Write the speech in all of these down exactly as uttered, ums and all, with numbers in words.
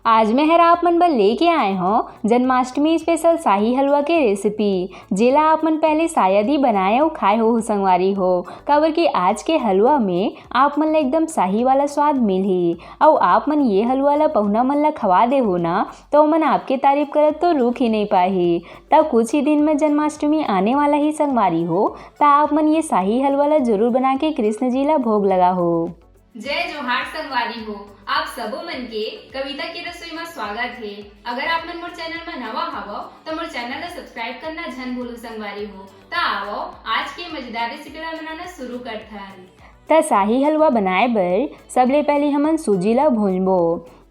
आज मैं हर आप मन बर लेके आए हौं जन्माष्टमी स्पेशल शाही हलवा के रेसिपी, जेला आप मन पहले शायद ही बनाए अउ खाए हो संगवारी हो, काबर कि आज के हलवा में आप मन ला एकदम शाही वाला स्वाद मिलही। अउ आप मन ये हलवा ला पहुना मन ला खवा देहू ना, त ओमन आपके तारीफ करत तो रुक ही नहीं पाही। त कुछ ही दिन में जन्माष्टमी आने वाला ही संगवारी हो, त आप मन ये शाही हलवा ला जरूर बना के कृष्ण जी ला भोग लगाहू। जय जोहार संगवारी हो, आप सबो मन के कविता के रसोई में स्वागत हे। अगर आप मन मोर चैनल में नवा हवव, त मोर चैनल ला सब्सक्राइब करना झन भूलू संगवारी हो। त आवव, आज के मजेदार रेसिपी ला बनाना शुरू करथन। त शाही हलवा बनाए बर सबले पहले हमन सूजी ला भूंजबो।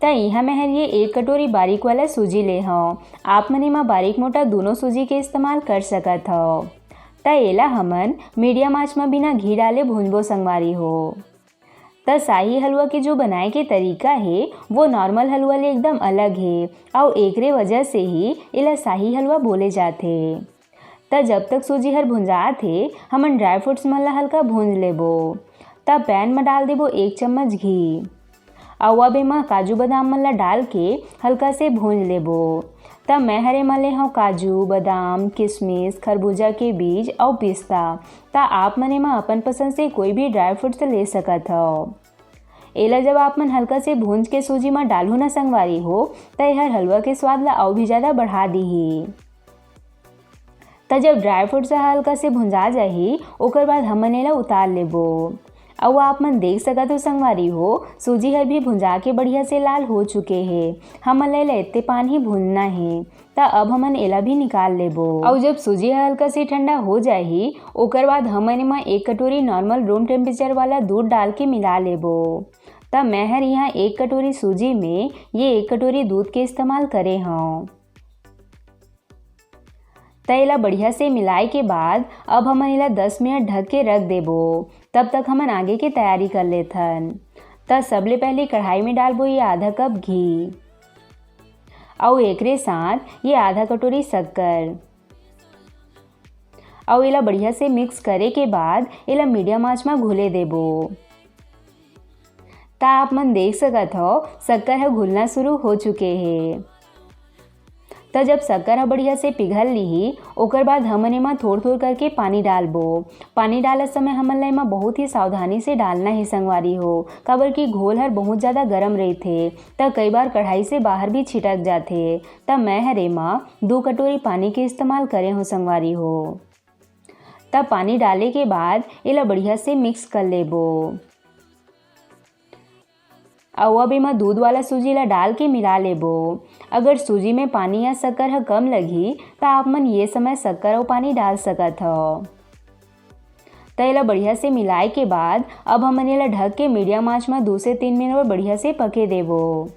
त इहाँ मैं हर ये एक कटोरी बारीक वाला सूजी ले हौं। आप मन एमा बारीक मोटा दोनों सूजी के इस्तेमाल कर सकत हव। त एला हमन मीडियम आंच म बिना घी डाले भूंजबो संगवारी हो। त शाही हलवा के जो बनाए के तरीका हे, वो नॉर्मल हलवा ले एकदम अलग हे, अउ एकरे वजह से ही एला शाही हलवा बोले जाथे। त जब तक सूजी हर भुंजात हे, हमन ड्राई फ्रूट्स मन ला हल्का भूंज लेबो। त पैन म डाल देबो एक चम्मच घी, अउ अब एमा काजू बादाम मन ला डाल के हल्का से भूंज लेबो। त मैं हर एमा ले हौं काजू, बादाम, किशमिश, खरबूजा के बीज अउ पिस्ता। त आप मन एमा अपन पसंद से कोई भी ड्राई फ्रूट्स ले सकत हव। एला जब आप मन हल्का से भूंज के सूजी म डालहू ना संगवारी हो, त एहर हलवा के स्वाद ला अउ भी ज्यादा बढ़ा दीही। त जब ड्राई फ्रूट्स ह हल्का से भुंजा जाही, ओकर बाद हमन एला उतार लेबो। अउ आप मन देख सकत हो संगवारी हो, सूजी हर भी भुंजा के बढ़िया से लाल हो चुके हे। हमन ला एला एत्ते पान ही भूंजना हे। त अब हमन एला भी निकाल लेबो। अउ जब सूजी ह हल्का से ठंडा हो जाही, ओकर बाद हमन एमा एक कटोरी नॉर्मल रूम टेम्परेचर वाला दूध डाल के मिला लेबो। त मैं हर इहाँ एक कटोरी सूजी में ये एक कटोरी दूध के इस्तेमाल करे हौं। त एला बढ़िया से मिलाए के बाद अब हमन एला दस मिनट ढक के रख देबो। तब तक हमन आगे के तैयारी कर लेथन। त सबले पहले कढ़ाई में डालबो ये आधा कप घी, अउ एकरे साथ ये आधा कटोरी शक्कर, अउ एला बढ़िया से मिक्स करे के बाद एला मीडियम आंच म घुले देबो। त आप मन देख सकत हव, शक्कर ह घुलना शुरू हो चुके हे। त जब शक्कर ह बढ़िया से पिघल लिही, ओकर बाद हमन एमा थोर-थोर करके पानी डालबो। पानी डालत समय हमन ला एमा बहुत ही सावधानी से डालना हे संगवारी हो, काबर कि घोल हर बहुत ज्यादा गरम रहिथे, त कई बार कढ़ाई से बाहर भी छिटक जाथे। त मैं हर एमा दू कटोरी पानी के इस्तेमाल करे हों संगवारी हो। त पानी डाले के बाद एला बढ़िया से मिक्स कर लेबो। अउ अब एमा दूध वाला सूजी ला डाल के मिला लेबो। अगर सूजी में पानी या शक्कर ह कम लगही, त आप मन ये समय शक्कर अउ पानी डाल सकत हव। त एला बढ़िया से मिलाए के बाद अब हमन एला ढक के मीडियम आंच म दू से तीन मिनट बर बढ़िया से पके देबो।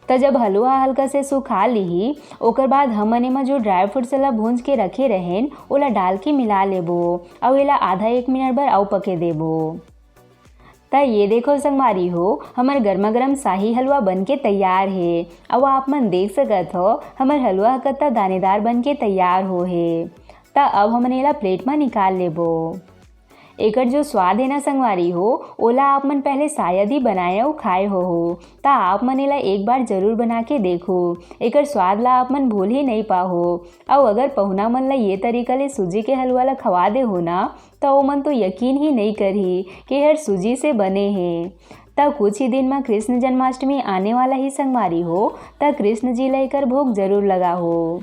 त जब हलवा हल्का से सुखा लिही, ओकर बाद हमन एमा जो ड्राई फ्रूट्स ला भूंज के रखे रहेन, ओला डाल के मिला लेबो अउ एला आधा एक मिनट बर अउ पके देबो। त ये देखो संगवारी हो, हमर गरमा गरम शाही हलवा बन के तैयार हे। अउ आप मन देख सकत हो, हमर हलवा ह कत्ता दानेदार बन के तैयार हो हे। त अब हमन एला प्लेट म निकाल लेबो। एकर जो स्वाद हे ना संगवारी हो, ओला आप मन पहले शायद ही बनाए अउ खाए होहू। त आप मन एला एक बार जरूर बना के देखो, एकर स्वाद ला आप मन भूल ही नहीं पाहो। अउ अगर पहुना मन ला ये तरीका ले सूजी के हलवा ला खवा देहो ना, त ओमन तो यकीन ही नहीं करही कि एहर सूजी से बने हे। त कुछ ही दिन म कृष्ण जन्माष्टमी आने वाला ही संगवारी हो, त कृष्ण जी ला एकर भोग जरूर लगाहो।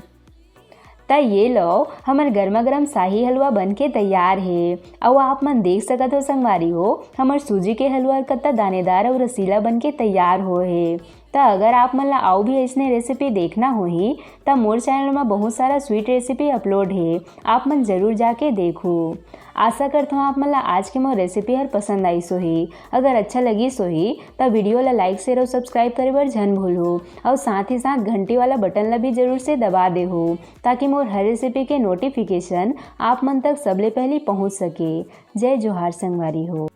त ये लो, हमर गरमा गरम शाही हलवा बन के तैयार हे। अउ आप मन देख सकत हो संगवारी हो, हमर सूजी के हलवा कत्ता दानेदार अउ रसीला बन के तैयार हो हे। त अगर आप मन ला अउ भी अइसने रेसिपी देखना होही, त मोर चैनल म बहुत सारा स्वीट रेसिपी अपलोड हे, आप मन जरूर जाके देखहू। आशा करत हौं आप मन ला आज के मोर रेसिपी हर पसंद आइस होही। अगर अच्छा लगिस होही, त वीडियो ला लाइक, शेयर अउ सब्सक्राइब करे बर झन भूलहू, अउ साथ ही साथ घंटी वाला बटन ला भी जरूर से दबा देहू, ताकि मोर हर रेसिपी के नोटिफिकेशन आप मन तक सबले पहली पहुंच सके। जय जोहार संगवारी हो।